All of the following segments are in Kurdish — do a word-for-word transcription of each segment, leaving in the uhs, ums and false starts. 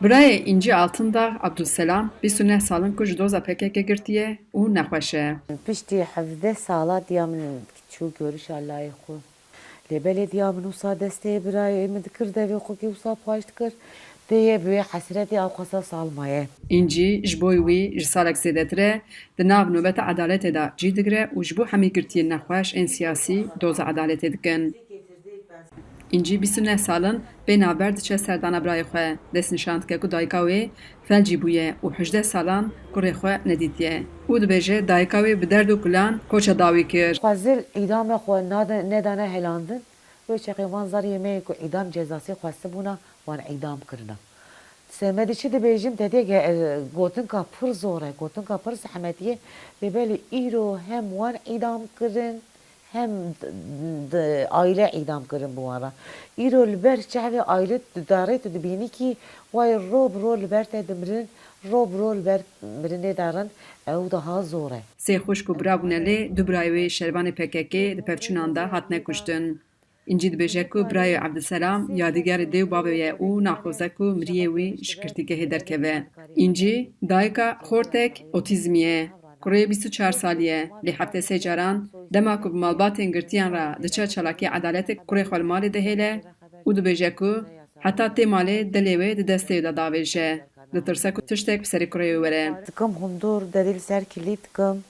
Birayê Încî Altındağ Abdulselam bîst û neh sal in ku ji doza P K K girtiye û nexweş e. Piştî hevdeh sala diya min çû görişa layê xwe. Lê belê diya min wisa destê birayê min dikir devê xwe kî wisa paş dikir. Dê yê bi wê hesretê ewqasa sal maye. Încî ji bo wî ji salek zêdetir e di nav nobeta edaletê de cî digire û ji bo hemî girtiyên nexweş ên siyasî doza edaletê dikin. Încî bîst û neh sal in bê navber diçe serdana birayê xwe, destnîşan dike ku dayika wê felcî bûye û hejdeh salan kurê xwe nedîtiye û dibêje dayika wê bi derd û kulan koça dawî kir. Xwezil îdame xwe nade-, nedane helandin, wê çaxê van zariyê me yê ku îdam cezasî xwestibûna wan îdam kirina. Semedî çi dibêjim, te dê ge-, e, gotinka pir zor e, gotinka pir zehmetî ye, lê belê îro hem wan îdam kirin, hem d-, d-, aîle îdam kirin bi wan re. Îro li ber çavê aîle tu darê tu dibînî kî way ro bi ro li ber te dimirin, ro bi ro li ber mirinê de rin, ew daha zor e. Sê xwişk û bira bûne lê du birayê wê şervanê P K K di pevçûnan de hatine kuştin. Încî dibêje ku birayê Evdilselam yadîgerê dê û bavê ye û naxwaze ku miriyê wî ji girtîgehê derkeve. Încî dayika xortek otîzmî ye. Kurê bîst û çar salî ye, lê heftê sê caran dema ku bi malbatên girtiyan re diçe çalakî edaletê kurê xwe li malê dihêle û dibêje ku heta tê malê dilê wê di destê wê de davêje. Ditirse ku tiştek bi serê kurê wê were. Dikim hundur, derî li ser kilît dikim.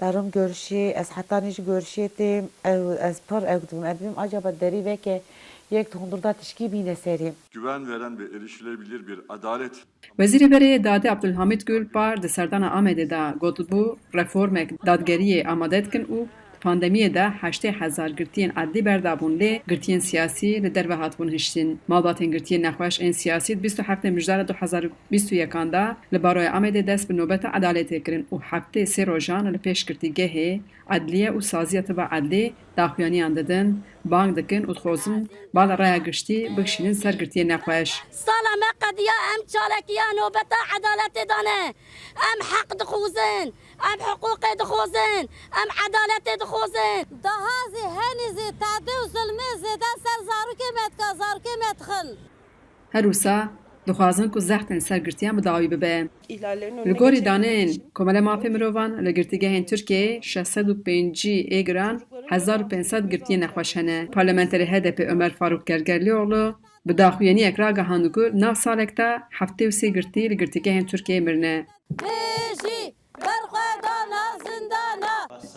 Derim görüşê, ez heta nî ji görüşê têm, ew, ez pir ew dibim. Ez dibim acaba derî veke yek di hundur da tişkî bîne serê. Güven veren ve erişilebilir bir adalet Wezîrê berê Dadê Abdulhamid Gül par di serdana Amedê de gotibû, reformek dadgeriyê amade dikin û di pandemiyê de heştê hezar girtiyên edlî berdabûn, lê girtiyên siyasî li derve hatibûn hiştin. Malbatên girtiyên nexweş ên siyasî di bîst û heftê Mijdara du hezar û bîst û yekan de li Baroya Amedê dest bi nobeta edaletê kirin û heftê sê rojan li pêş girtîgehê edliye û saziya tiba edlî daxuyaniyan didin, bang dikin û dixwazin bala raya giştî bikişînin ser girtiyên nexweş. Sala me qediya, em çalekiya nobeta edaletê dane. Em heq dixwazin, em hiqûqê dixwazin, em edaletê dixwazin. Daha zî henî zî tedê û zilmê zêde ser zarokê me dike, zarokê me dixin. Her wisa dixwazin ku zextên ser girtiyan bi dawî bibe. Li gorî daneyên Komela Mafê Mirovan, li girtîgehên Tirkiyeyê şeş sed û pêncî ê giran, hezar û pênc sed girtiyên nexweş hene. Parlamenterê H D P Ömer Faruk Gergerlioğlu bi daxuyaniyek ragihand ku di nav salek de heftê û sê girtî li girtîgehên Tirkiyeyê mirine. Bêjî, berxwedana zindana.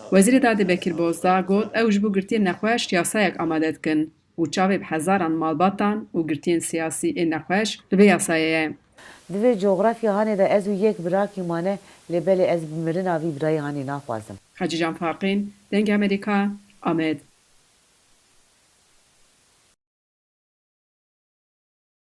Wezîrê Dadê Bekir Bozdağ got, ew ji bo girtiyên nexweş yasayek amade dikin û çavê bi hezaran malbatan û girtiyên siyasî ên nexweş li vê yasayê ye. Di vê cografya hanê de ez û yek birakî mane, lê belê ez bi mirina vî birayî hanê naxwazim. Hecîcan Faqîn, Dengê Amerîka, Amed.